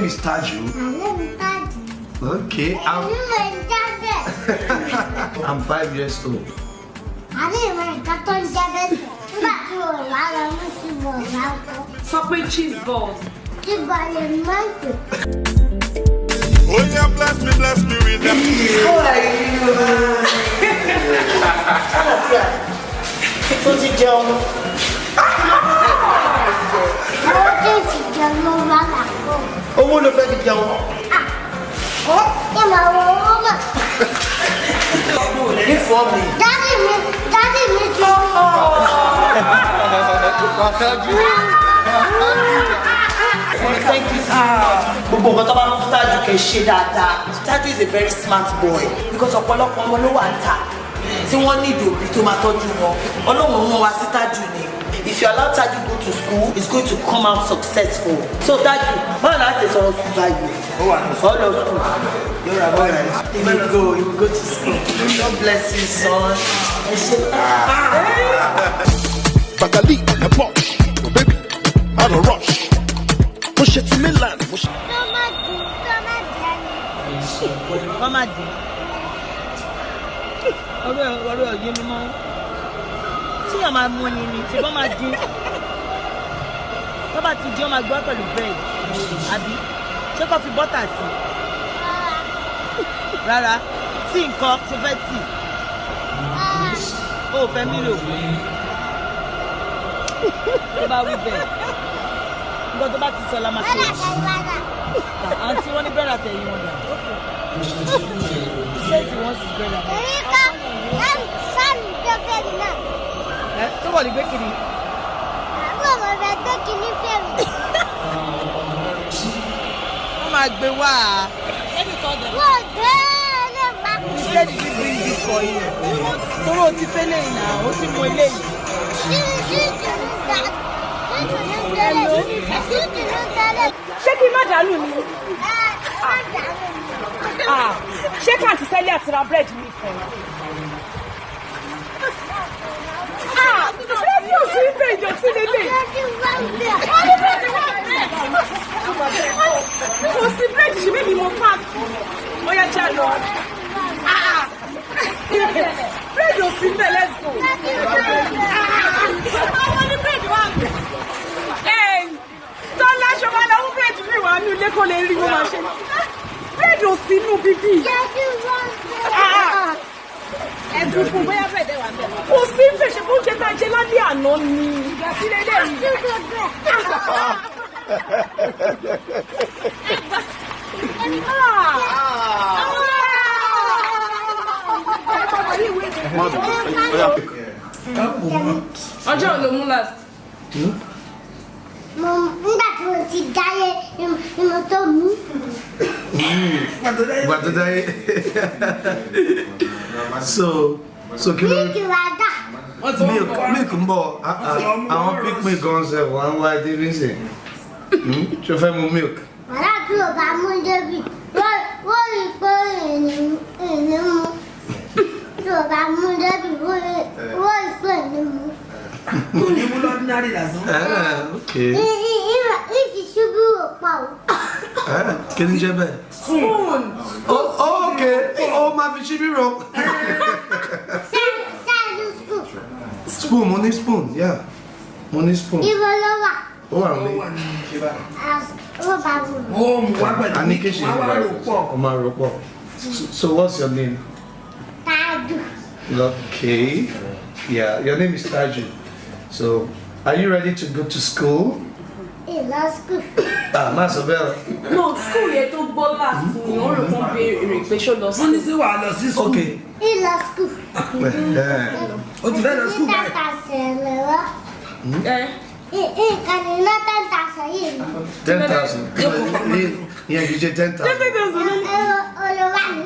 Is Taju. Okay. I'm 5 years old. Sọ pé cheese balls. Oh yeah, bless me with them. How are you? Tó ti jẹun. Owó ló fẹ́ fi jẹun. Nífọ̀ọ́ mi. Daddy mi ti. Thank you so much. Gbogbo nǹkan tó bá mú Tájù kẹ́ ṣe dáadáa. Tájù is a very smart boy because ọ̀pọ̀lọpọ̀ ọmọ ló wà ń tà tí wọ́n ní ìdòbí tó máa tọ́jú wọn. Ọlọ́run rán wa sí Tájù ni. If you allow Taju go to school, he's going to come out successful. So Taju, báwo la ṣe sọ̀rọ̀ school báyìí? All of school. He will go, he will go to school. God bless you, son. Bagali on the porch, oh baby, I don't rush. Push it to Milan. Come on, ọ̀rọ̀ yé mi mọ́. Tí yàn máa mú ẹyin ni, ṣe bọ́ máa dín. Tó bá ti dín, ó máa gbọ́ pẹ̀lú bread. Àbí ṣé kò fi bọ́tà sí? Rárá, tí nǹkan ṣe fẹ́ tì. O ò fẹ́ mílò. Tó bá wí bẹ́ẹ̀. Nǹkan tó bá ti sọ la máa ṣe. Àǹtí wọ́n ní bẹ́ẹ̀rẹ̀ àtẹ̀yìn wọn dà. He says he wants his bread and tó wọ̀ ní gbé kiri. Àwọn ọmọ rẹ̀ gbé kiri fẹ́mi. Wọ́n máa gbé wá. Wọ́n gbé lè má. He said he didn't bring this for you. Torí o ti fẹ́ lẹ́yìn náà, o ti mú eléyìí. Ṣé kí n má dànù ni? Ṣé kàǹtí sẹ́lẹ̀ àti ra búrẹ́dì mi fún ẹ? Búrẹ́dì ò sí ibẹ̀ ìdọ̀tí lélẹ̀. Kò sí búrẹ́dì ṣe bẹ́ẹ̀ ni mo páàkì. Ó yá já lọ. Búrẹ́dì ò sí ibẹ̀, let's go. Àwọn ní búrẹ́dì wà ń bẹ̀. Tọ́lá ṣọba lọ mú búrẹ́dì mi wà ní ilé kó lè rí mo máa ṣe. Búrẹ́dì ò sí inú bíbí. Ẹ̀dùn fún bóyá bẹ́ẹ̀ dẹ̀ wà ń bẹ̀. Kò sí ń fèsì fún oúnjẹ tá a jẹ lálẹ́ àná ni. Ìgbà tí lélẹ̀ yìí. Ọjọ́ wo ló mú last? Nígbà tí mo ti dáyé ni mo tó mú. Ìgbà tó dáyé. So kí ló Milk wà dà. Milk ń bọ̀. Àwọn pick milk gan ṣe wà ń wá débi ṣe. Ṣé o fẹ́ mu milk? Wàhálà tí o bá mú débi, wọ́n rí pé ìní mú. Tí o bá mú débi, wọ́n rí pé ìní mú. Kò ní mú lọ́dínárì lásán. Okay. Ìfi ṣubú ò pa o. Kí ni jẹ́ bẹ́ẹ̀? Spoon. Oh, okay. Ó máa fi ṣíbí rọ. Ṣáàlú spoon. Spoon, mo ní spoon, yeah. Mo ní spoon. Ibo ló wà? Ó wà ní. Ó bá wù mí. Ó mú wá pẹ̀lú. A ní kí ṣe Wá wá rò pọ̀. Ó máa rò pọ̀. So what's your name? Tájù. Okay. Yeah, your name is Taju. So, are you ready to go to school? Ìlọ school. Ah, Masobel. No, school yẹn tó gbọ́ last ni wọ́n rò kán béèrè pé ṣó lọ Wọ́n ní school. sí wàá lọ sí school. Okay. Ìlọ school. O ti fẹ́ lọ school báyìí. Ní 10,000 lọ́wọ́. Nǹkan ní ná 10,000 yìí. 10,000. Yeah, you said 10,000. Olówá ni.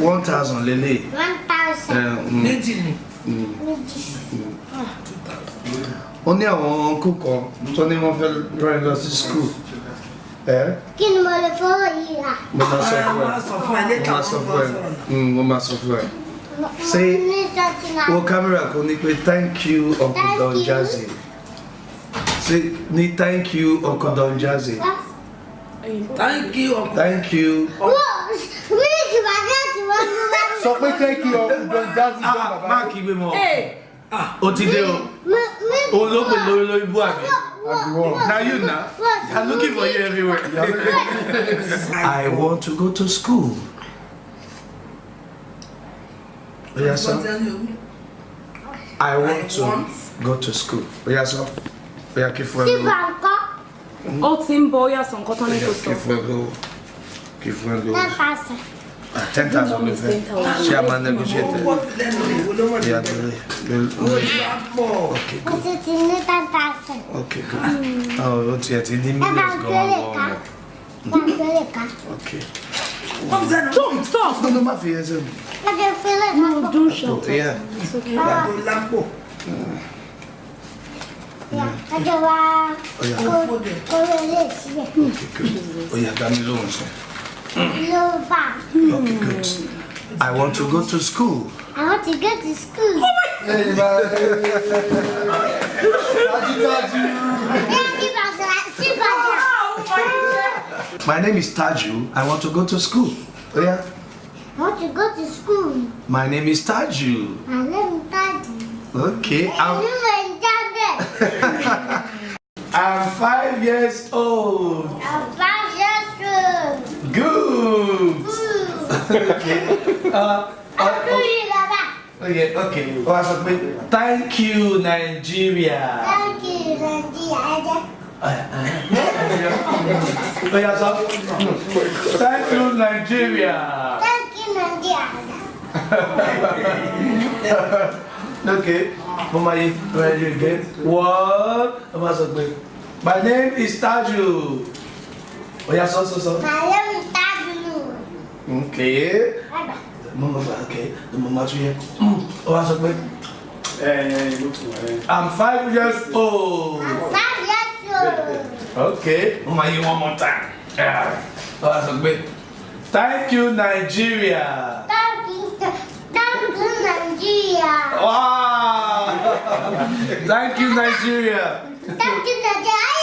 1,000 lele. 1,000. Méjì ni. Méjì. Ó ní àwọn uncle kan tó ní wọ́n fẹ́ rán ẹ lọ sí school. Kí ni mo lè fọwọ́ yìí rà? Mo máa sọ fún ẹ. Wọ́n á sọ fún ẹ later. Mo máa sọ fún ẹ. Mo máa sọ fún ẹ. Say, Ní 29. wo camera kò ní pé thank you Uncle Thank Don you. Jazzy. Say ní thank you Uncle Don Jazzy. Thank you. Thank you. Sọ pé thank you Uncle Don Jazzy Don Baba. Má kí gbé mọ́. Ó ti dé o. Òun ló pè lórí lórí bú àbí. Na you na. I'm looking for you everywhere. I want to go to school. Oya sọ. I want to go to school. Oya sọ. Oya kí fún ẹ lówó. Ó ti ń bọ̀, ó yà sọ nǹkan tán ní kò sọ. Kí fún ẹ lówó. Kí fún ẹ lówó. 10,000 ló fẹ́. Ṣé a máa negotiate? Yeah, okay, good. Okay, good. Oh, ó tiẹ̀ ti ní millions gan-an. Okay. Don't stop. No, no, má fi ẹsẹ̀ mi. No, don't shout. Yeah. It's okay. Okay, good. Oya, dá mi lóhùn sọ. Okay, good. I want to go to school. I want to go to school. Oh my God. My name is Taju. I want to go to school. Oh yeah. I want to go to school. My name is Taju. My name is Taju. Okay. I'm 5 years old. I'm 5 years old. Good. Okay. Okay, okay. Thank you, Nigeria. Thank you, Nigeria. Thank you, Nigeria. Thank you, Nigeria. Okay. Mama, you ready again? What? My name is Taju. Oh yeah, so. My name is Taju. Okay. Mama, okay. The mama here. Oh, I'm 5 years old. I'm 5 years old. Okay. Mama, you one more time. Yeah. Thank you, Nigeria. Thank you, Nigeria. Wow. Thank you, Nigeria. Thank you, Nigeria.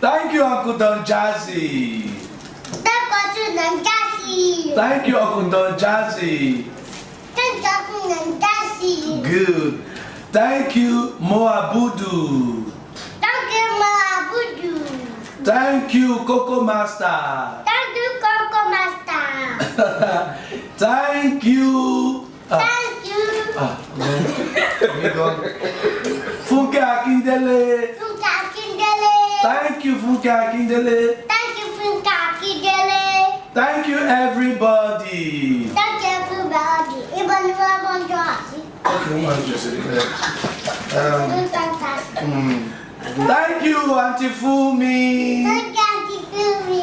Thank you, Uncle Don Jazzy. Thank you, Don Jazzy. Thank you, Uncle Don Jazzy. Thank you, Uncle Don Jazzy. Good. Thank you, Mo Abudu. Thank you, Mo Abudu. Thank you, Coco Master. Thank you, Coco Master. Thank you. Thank you. Funke Akindele. Funke Akindele. Thank you, Funke Akindele. Thank you, Funke Akindele. Thank you, everybody. Thank you, everybody. Thank you, Auntie Fumi. Thank you, Auntie Fumi.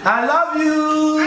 I love you. I